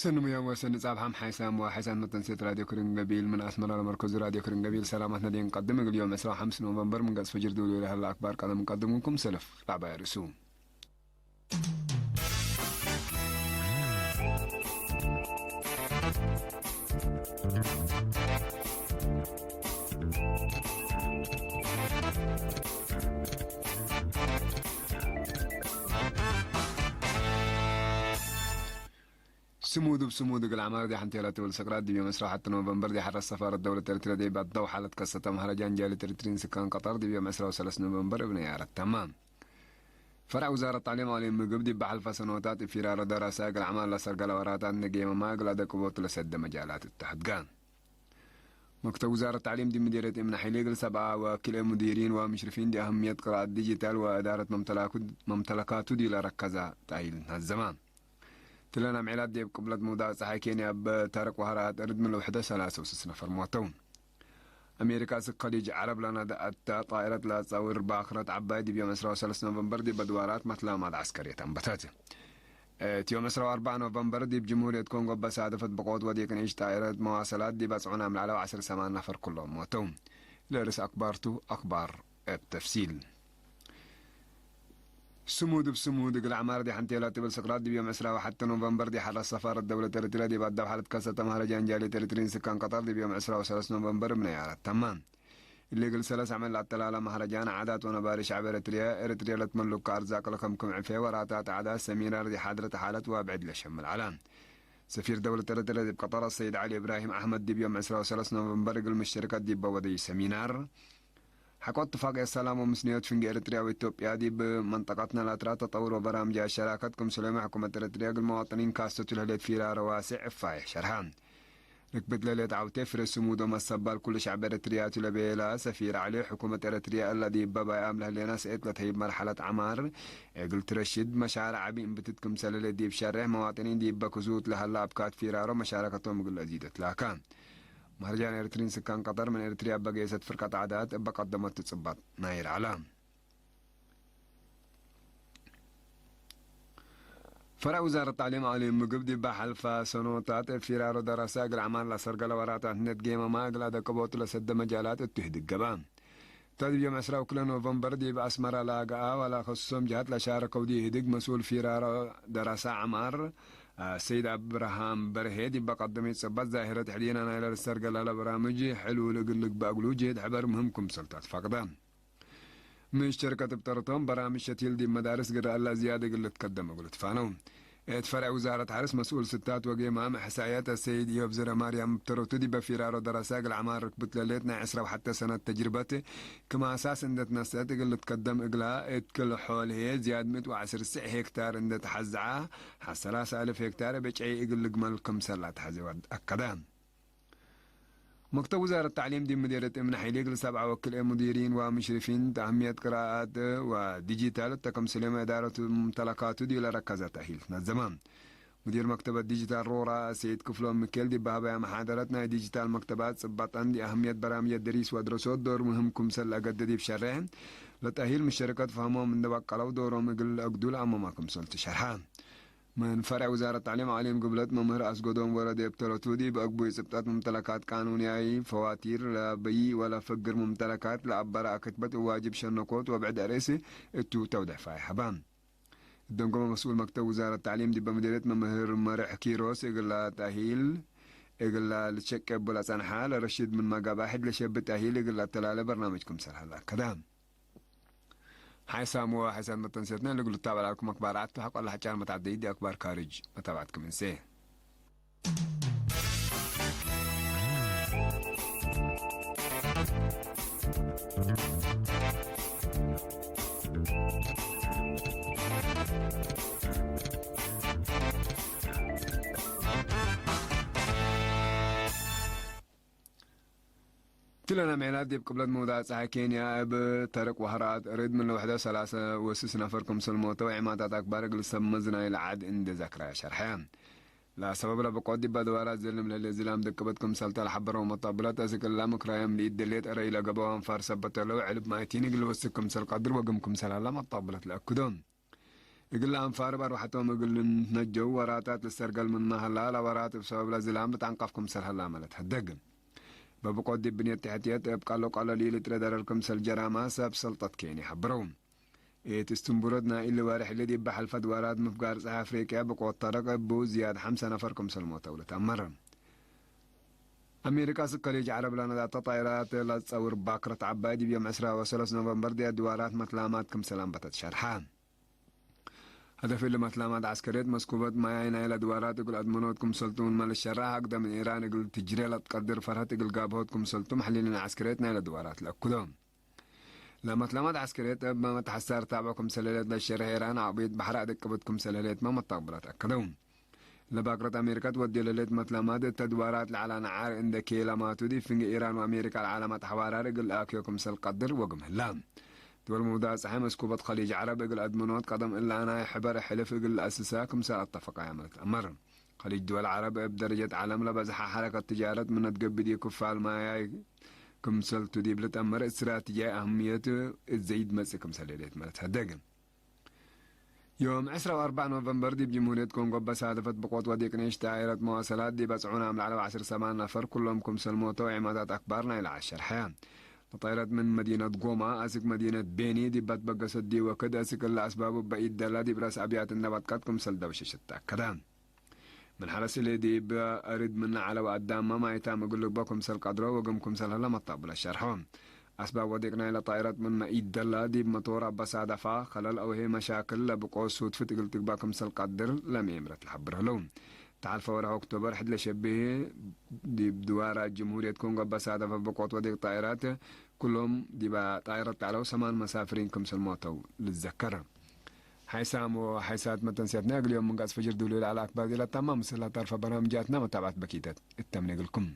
تنمية وسن صباح حيسام وحيسام متنسيت راديو كرنجبيل من أسمر على مركز راديو كرنجبيل. سلامتنا دين قدم اليوم عشرة وخمسة نوفمبر من قصف جردول إلى هلا أخبار قدم قدم لكم سلف العباية رسوم. ስሙድ ብስሙድ እግል ዓማር ዲ ሓንቴላ ትብል ስቅራት ድብዮም ዕስራ ወሓደ ኖቨምበር ዲ ሓረስ ሰፋረት ደውለት ኤርትርያ ዲ ባዳው ሓለት ከሰተ ማህረጃን ጃሊ ትርትሪን ስካን ቀጠር ድብዮም ዕስራ ወሰለስተ ኖቨምበር እብነ ያረት ተማም። ፈራዕ ውዛረት ታዕሊም ኣውሊን ምግብ ዲ ባሓልፋ ሰኖታት እፊራረ ደራሳ እግል ዓማር ለሰርገለ ወራታት ንጌመማ እግል ኣደቅቦት ለሰደ መጃላት እተሕድጋ። መክተብ ውዛረት ታዕሊም ዲ ምዲረት እምና ሒሌ እግል ሰብኣ ወኪል ሙዲሪን ወምሽርፊን ዲ ኣህምየት ቅራኣት ዲጂታል ወእዳረት መምተላኩ-፣ መምተለካቱ ዲ ለረከዛ ጣይል ናዘማ። ትለና ምዕላት ዴብ ቅብለት ምውዳቕ ጸሓይ ኬንያ ኣብ ታረቅ ዋህራ ኣጠርድ ምን ለውሕደ ሰላሳ ወስስ ነፈር ሞተው። ኣሜሪካ ስክ ኸሊጅ ዓረብ ለናደ ኣታ ጣይረት ላጻውር ባክረት ዓባይ ዲብ ዮም ዕስራ ወሰለስተ ኖቨምበር ዲብ በድዋራት መትላማት ዓስከርየት ኣንበተት። እቲ ዮም ዕስራ ወኣርባዕ ኖቨምበር ዲብ ጅምሁርየት ኮንጎ በሳደፈት ብቆት ወዲቅ ንእሽ ጣይረት መዋሰላት ዲብ ኣጽዑን ኣምላዕላው ዓሰርተ ሰማን ነፈር ኩሎም ሞተው። ለርእስ ኣክባርቱ ኣክባር እብ ተፍሲል። ስሙድ እብ ስሙድ እግል ዓማር ዲ ሓንቴላ ትብል ስቅራት ድብ ዮም ዕስራ ወሓደ ኖቨምበር ዲ ሓራ ሰፋረት ደውለት ኤርትርያ ዲብ ኣዳብ ሓለት ከሰተ ማህረጃን ጃልየት ኤርትሪን ስካን ቀጠር ድብ ዮም ዕስራ ወሰለስተ ኖቨምበር እብ ናይ ኣራት ተማ። እሊ እግል ሰለስ ዓመት ለኣተላላ ማህረጃን ዓዳት ወነባሪ ሸዕብ ኤርትርያ፣ ኤርትርያ ለትመሉካ ኣርዛቅ ለከምክም ዕፌ ወራታት ዓዳት ሰሚናር ዲ ሓድረት ሓለት ወብዕድ ለሸምል ዓላ። ሰፊር ደውለት ኤርትርያ ዲብ ቀጠር ሰይድ ዓሊ እብራሂም ኣሕመድ ዲብ ዮም ዕስራ ወሰለስተ ኖቨምበር እግል ምሽርቀት ዲበ ወደይ ሰሚናር፣ ሓቆ እትፋቅየት ሰላም ወምስንዮት ፍንጌ ኤርትርያ ወኢትዮጵያ ዲብ መንጠቀትና ላትራ ተጠውር ወበራምጃ ሸራከት ክምስሎም ሕኩመት ኤርትርያ እግል መዋጥኒን ካሰቱ ለህሌት ፊራ ረዋስዕ እፋይሕ ሸርሃ። ርክብት ለህሌት ዓውቴ ፍሬ ስሙዶ መሰባል ኩሉ ሸዕብ ኤርትርያ ቱ ለቤላ ሰፊር ዓሊ ሕኩመት ኤርትርያ እላ ዲብ በባይ ኣም ለህሌና ስኤት ለተሂብ መርሓለት ዓማር እግል ትረሽድ መሻር ዓቢ እምብትት ክምሰል ለህሌት ዲብ ሸርሕ መዋጥኒን ዲብ በክዙት ለህላ ኣብካት ፊራሮ መሻረከቶም እግል ኣዚደት ላካ። ማህረጃን ኤርትሪን ስካን ቀጠር ምን ኤርትርያ በገየሰት ፍርቀት ዓዳት እበ ቀደመት ትጽባት ናይር ዓላ። ፈራዕ ውዛረት ታዕሊም ኣውሊን ምግብ ዲባ ሓልፋ ሰኖታት ፊራሮ ደረሳ እግል ዓማን ላሰርገለ ወራታት ነት ጌመማ እግል ኣደቀቦቱ ለሰደ መጃላት እቱ ህድገባ። ተድብ ዮም ዕስራ ወክልተ ኖቨምበር ዲብ ኣስመራ ላገኣ ዋላ ከሶም ጃሃት ለሻረከው ዲ ህድግ መስኡል ፊራሮ ደረሳ ዓማር ሰይድ ኣብርሃም በርሄ ዲባ ቀደመ ይጸባት ዛሂረት ሕሊና ናይ ለሰርገለ ለበራምጅ ሕሉል እግል ልግባእ እግሉ ጅህድ ሕበር ምህም ክምሰልታት ፋቅዳ። ምሽተርከት እብ ጠረቶም በራምጅ ሸቲል ዲብ መዳርስ ግረ ኣላ ዝያድ እግል ልትከደም እግል ትፋነው። እት ፈርዕ ውዛረት ሓርስ መስኡል ስታት ወጌማም እሕሳያት ኣሰይድ ኢዮብ ዝረ ማርያም እብ ተረቱ ዲበ ፊራሮ ደረሳ እግል ዓማር ርክብት ለሌት ናይ ዕስራ ወሓተ ሰነት ተጅርበት ክም ኣሳስ እንደ ትነሰት እግል ልትከደም እግላ እት ክል ሖል ህየ ዝያድ ምእት ወዓስር ስዕ ሄክታር እንደ ተሓዝዓ ሓሰላሳ ኣልፍ ሄክታር በጨይ እግል ልግመል ክምሰላ ተሓዜዋ ኣከዳ። መክተብ ውዛረት ታዕሊም ዲብ ምዲረት እምነ ሐይሌ እግል ሰብዓ ወክል ኤ ሙዲሪን ወሙሽሪፊን ተአህምየት ቅራአት ወዲጂታል እተ ከምስሌመ እዳረት ሙምተለካቱ ዲብ ለረከዘ ተእሂል ትነዘመ። ሙዲር መክተበት ዲጂታል ሮራ ሰይድ ክፍሎም ምኬል ዲብ ባህበያ መሓደረት ናይ ዲጂታል መክተባት ጽባጣን ዲአህምየት በራምየት ደሪስ ወድረሶት ዶር ምህም ኩምሰል ለገደ ዲብ ሸሬሕ ለተእሂል ምሸረከት ፈህሞም እንደ በቀለው ዶሮም እግል ለአግዱል አመማ ክምሰል ትሸርሐ። ምን ፈርዕ ውዛረት ታዕሊም ዓሊም ግብለት መምህር ኣስጎዶም ወረደ እብ ተረቱ ዲብ ኣግቡይ ጽብጠት ሙምተለካት ቃኑንያይ ፈዋቲር ለበይ ወለፈግር ሙምተለካት ለኣበረ ኣክትበት እዋጅብ ሸነኮት ወብዕድ ርእስ እቱ ተውደፋ ይሐባ። እደንጎመ መስኡል መክተብ ውዛረት ታዕሊም ዲበ ምድርየት መምህር መርሕ ኪሮስ እግላ ታሂል እግላ ልሸቀ ብላ ጸንሓ ለረሽድ ምን መጋባሕድ ለሸብጥ ታሂል እግላ ተላለ በርናመጅ ክምሰል ሃላ ከዳ። ሓይሳም ወሓይሳት መተንሴትና ልግሉ ታበላልኩም ኣክባር ኣቱ ሓቆላ ሓጫር መታዕደይ ዲ ኣክባር ካርጅ መታባዕት ክምንሴ። ትለና ሜላት ዲብ ቅብለት ምውዳእ ጸሓይ ኬንያ እብ ተርቅ ወህራት ርድ ምን ለውሕደ ሰላሰ ወስስ ነፈር ክምሰል ሞተው፣ ዒማታት ኣክባር እግል ሰብ መዝናይ ለዓድ እንደ ዘክራያ ሸርሐ። ለሰበብ ለበቆት ዲብ ኣድዋራት ዘልም ለለ ዝላም ደቅበት ክምሰልተ ለሐበረው መጣብለት፣ እዝቅላ ምክራዮም ሊኢት ደሌት እረይ ለገበው ኣንፋር ሰበት ለው ዕልብ ማይቲን እግል ወስክ ክምሰል ቀድር ወግም ክምሰል ሀላ መጣብለት ለአክዶ። እግል ኣንፋር ባርባሕቶም እግል ነጀው ወራታት ልሰርገል ምናህላ ለወራት እብ ሰበብ ለዝላም ብጣንቀፍ ክምሰል ሀላ መለት ሀደግ። በብቆት ዲብ ብንየት ትሕትየት እብ ቃሎ ቃሎ ሊሊ ጥረ ደረር ክምሰል ጀራማ ሰብ ሰልጠት ኬንያ ሐብረው። ኤት እስትንቡረት ናይ እሊ ወርሕ እሊ ዲብ ሐልፈት ወራት ምፍጋር ፀሐይ ኣፍሪቅያ ብቆት ተረቅ እቡ ዝያድ ሐምሳ ነፈር ክምሰል ሞተው ልተኣመር። ኣሜሪካ ስከሌጅ ዓረብ ላነዳተ ጣይራት ለጸውር ባክረት ዓባይ ዲብ ዮም ዕስራ ወሰለስ ኖቨምበር ዲያ ድዋራት መትላማት ክምሰል ኣንበተት ሸርሓ። هدف اللي متلامات عسكرية مسكوبات مايا نايلة دوارات يقول أدمنوت كم سلطون مال الشراء هكذا من إيران يقول تجري لتقدر فرهت يقول قابوت كم سلطون محللين عسكرية نايلة دوارات لأكدهم. لمتلامات عسكرية ما متحسر تابعكم سلالات للشرح إيران عبيد بحر أدك كبتكم سلالات ما متقبلات أكدهم. لباقرة أمريكا تودي لليت متلامات التدوارات لعلى نعار عند كيلامات ودي فنج إيران وأمريكا العالمات حوارار يقول أكيوكم سل قدر وقم هلام. Duwal mudaa tsaxay maskubat Khaliij Carab egil admanoot qadam እላናይ ሕበር ሕልፍ እግል ለአስሳ ክምሰል አተፈቃያ መለት አመር። ከሊጅ ድወል ዓረብ እብ ደረጀት ዓለም ለበዝሓ ሐረከት ትጃረት ምነት ገብድ ክፋል ማያይ ክምሰልቱ ዲብ ልጠመር እስትራትጂያይ አህምየት እዘይድ መጽእ ክምሰል የሌት መለት ሀደግ። ዮም ዕስራ ወአርባዕ ኖቨምበር ዲብ ጅምሁርየት ኮንጎ በሳደፈት ብቆት ወዲቅ ንእሽተ ጣይረት መዋሰላት ዲብ አጽዑና እም ላዕለ ዓስር ሰማን ነፈር ኩሎም ክምሰል ሞተው ዒማታት አክባር ናይ ለዓል ሸርሐያ። ለጣይረት ምን መዲነት ጎማ አስክ መዲነት ቤኒ ዲብ በትበገሰት ዲወክድ አስክ እለ አስባቡ በኢድ ደላ ዲብ ረስ አብያት እነባትቀት ክምሰል ደውሸሸት ተአከደ። ምን ሐረስ እሊ ዲብ አርድ ምን ዐለው አዳም መማይታም እግል ልግቦ ክምሰል ቀድሮ ወግም ክምሰል ሀለ መታብለ ሸርሖ። አስባብ ወዲቅ ናይለ ጣይረት ምን መኢድ ደላ ዲብ መቶር አበሳደፋ ከለል አውሄ መሻክል ለብቆ ሱትፍት እግል ትግባ ክምሰል ቀድር ለምኤምረት ለሐብር ህለው። ተሓልፈ ወርሒ ኦክቶበር ሕድ ለሸብህ ዲብ ድዋራ ጅምሁርየት ኮንጎ በሳደፈ ብቆት ወዲቅ ጣይራት ኩሎም ዲባ ጣይረት ጣዕለው ሰማን መሳፍሪን ክምሰል ሞተው ልዘከር። ሓይሳም ወሓይሳት መተንስያትና እግልዮም ምንቃጽ ፈጅር ድብሉ ለዓለ አክባር ዜላ ታማ ምስላ ታርፈ በርናምጃትና መታብዓት በኪተት እተምኔግልኩም።